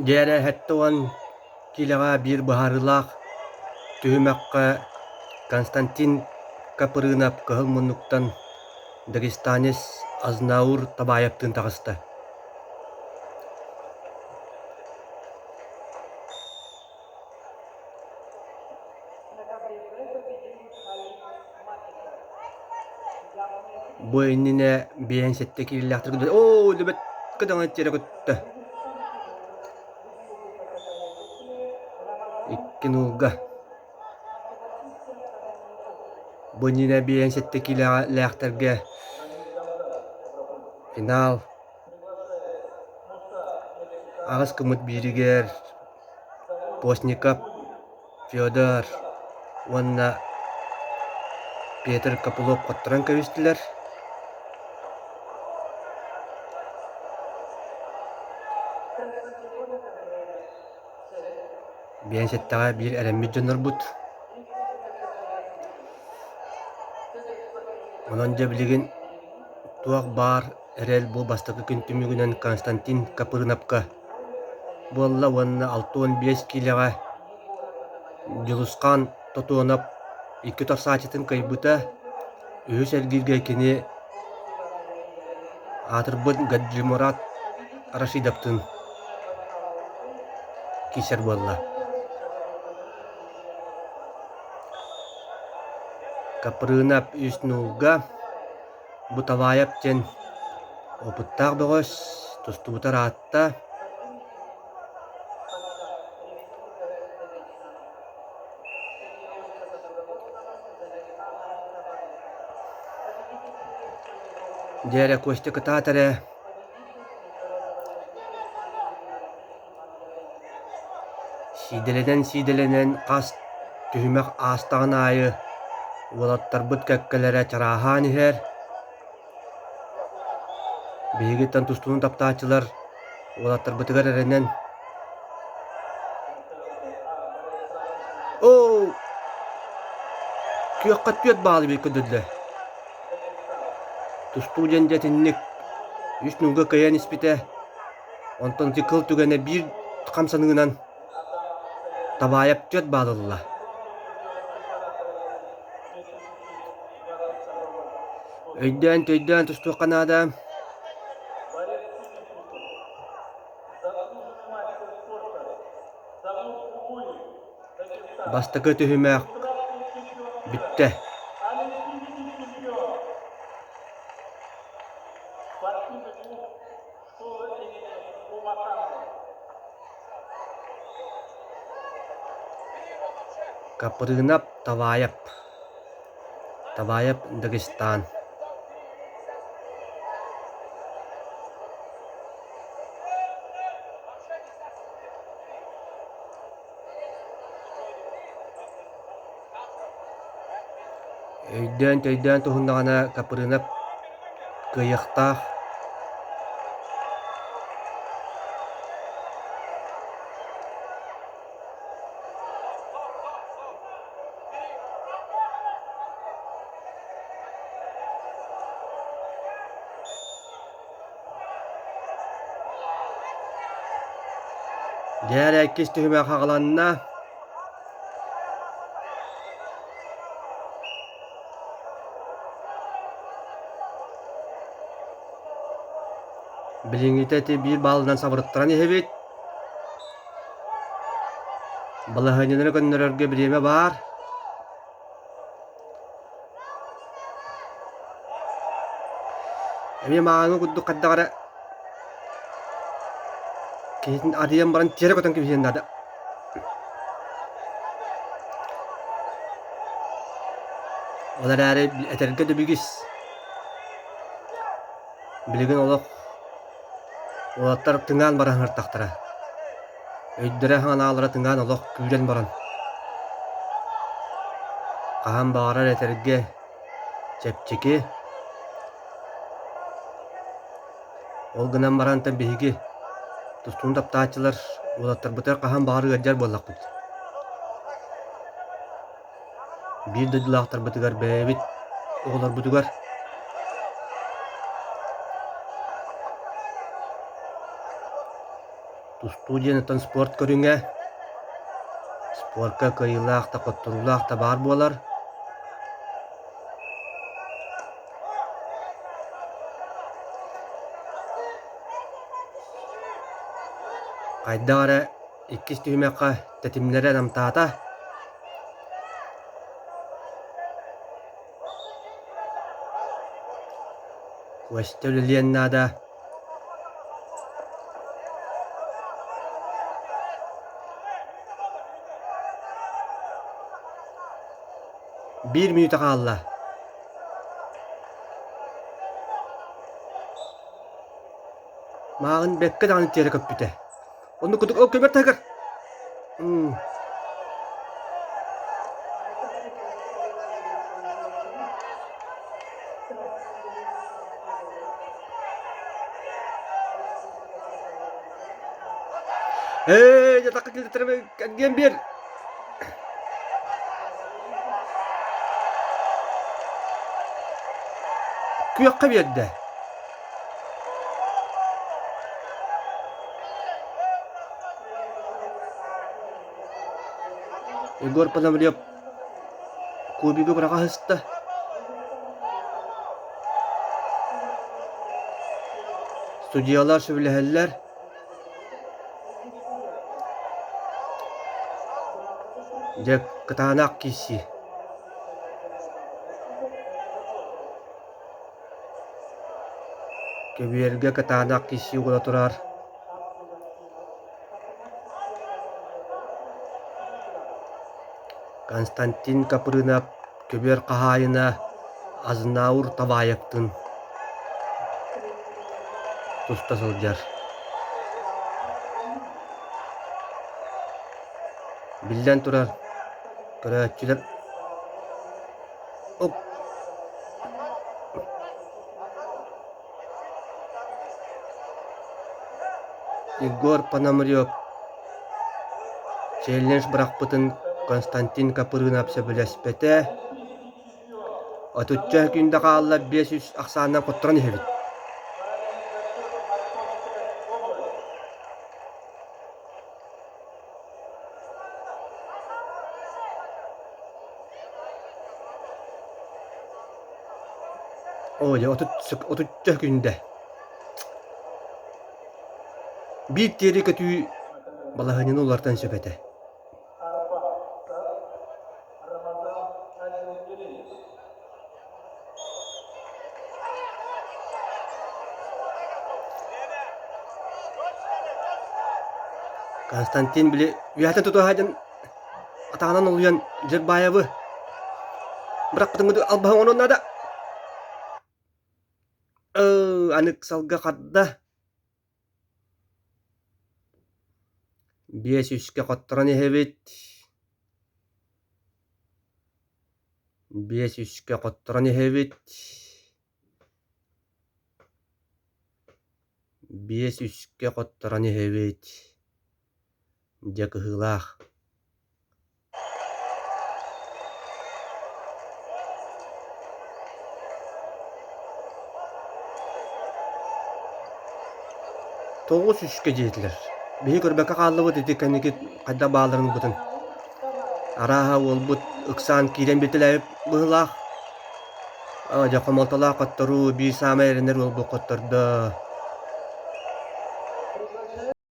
Дьээрэ 70 киилэҕэ биир быһаарыылаах түһүмэххэ Константин Капрынов кыһыл муннуктан дагестанец Азнаур Табаевтыын таҕыста. Бу иннинэ 57 киилэлээхтэр оо дөбөт кыдаҥа тиэрэ көттө. Икки нуулга. Бу иннинэ 57 киилэлээхтэргэ финал аҕыс гыммыт бииригэр Постников Федор уонна Петр Копылов хотторон кэбистилэр. Биэнсэттэҕэ биир эрэммит дьоннорбут. Онон дьэ билигин туох баар эрэл бу бастакы күн түмүгүнэн Константин Капрыновка буолла уонна 65 киилэҕэ Дьулусхан Тотуонап икки тахсааччытын кыайбыта. Үһүс эргииргэ кини аатырбыт Гаджимурат Рашидовтыын киирсэр буолла. Капрынов үс нуулга Буталаев диэн опыттаах бөҕөс тустубута ыраатта. Дьэ эрэ Костя кытаат эрэ. Сиидэлэнэн-сиидэлэнэн хас түһүмэх аастаҕын аайы уолаттарбыт кэккэлэрэ чарааһаан иһэр. Биһигиттэн тустууну таптааччылар уолаттарбытыгар эрэнэн Оо, күөххэ түөрт баалы биир көрдөрдө. Тустуу диэн дьэ итинник үс нууга кыайан испитэ. Онтон ити кыл түгэнэ биир хамсаныынан Табаайап түөрт баал ылла. Өйдөөн-төйдөөн тустуохха наада. Бастакы түһүмэх бүттэ. Капрынап Таваев Таваев Дагестан Өйдөөн-төйдөөн туһуннаҕына Капрынов кыайыахтаах. Дьэ эрэ иккис түһүмэх аҕаланна. Билиҥҥитэ ити биир баалынан сабырыттаран иһэбит. Балаһыанньалары көннөрөргө бириэмэ баар. Эмиэ мааҥы курдук хайдах эрэ киһитин арыйан баран тиэрэ көтөн кэбиһиэн наада. Ол эрээри этэргэ дөбүгүс билигин олох уолаттар тыҥаан баран ыҥыртахтара. Өйдөрө-санаалара тыҥаан олох күүрэн баран хаһан баҕарар этэргэ чэпчэки. Ол гынан баран биһиги тустууну таптааччылар уолаттарбытыгар хаһан баҕар ыалдьар буоллахпыт. Биир дойдулаахтарбытыгар бэйэбит оҕолорбутугар Тустуу диэн оттон спорт көрүҥэ. Спорка кыайыылаах да хотторуулаах да баар буолар. Хайдах эрэ иккис түһүмэххэ тэтимнэрэ намтаата. Костя үлэлиэн наада. Биир мүнүүтэ хаалла. Мааҕын бэккэ даҕаны тиэрэ көппүтэ. Оннук курдук ол көмөр таһыгар. Ээ, дьатахха килтэрэ кэргэн биэр. Күөххэ биэрдэ. Егор Пономарев кубигы быраҕа сыста. Судьуйалар сөбүлэһэллэр. Дьэ, кытаанах киирсии. Көбүөргэ кытаанах киирсии буола турар. Константин Капрынов көбүөр хаһаайына Азнаур Табаевтыын туста сылдьар. Биллэн турар, көрөөччүлэр Егор Пономарев челлендж бырахпытын Константин Капрынов сөбүлэспэтэ. Отучча күндэ хаалла 500 ахсаанынан хотторон иһэбит. Оо дьэ 30 отучча күндэ. Биир тиэри көтүү балаһыанньаны уларытан сөп этэ. Константин били үөһэтэ тутуһа дьон атаҕынан олуйан Дьырбаевы бырахпытыҥҥыт албаһы оҥоруон наада. Ыы, аны ыксалга харда. 5 үскэ хотторон иһэбит. 5 үскэ хотторон иһэбит. 5 үскэ хотторон иһэбит. Дьэ кыһыылаах. 9 үскэ диэтилэр. Биһи көрбөккө хааллыбыт ити кэнники хайдах баалларын ылбытын. Арааһа уолбут ыксаан киирэн бүтэлээбит быһыылаах. Аа дьэ хомолтолоох хотторуу биир саамай эрэнэр уолбут хоттордо.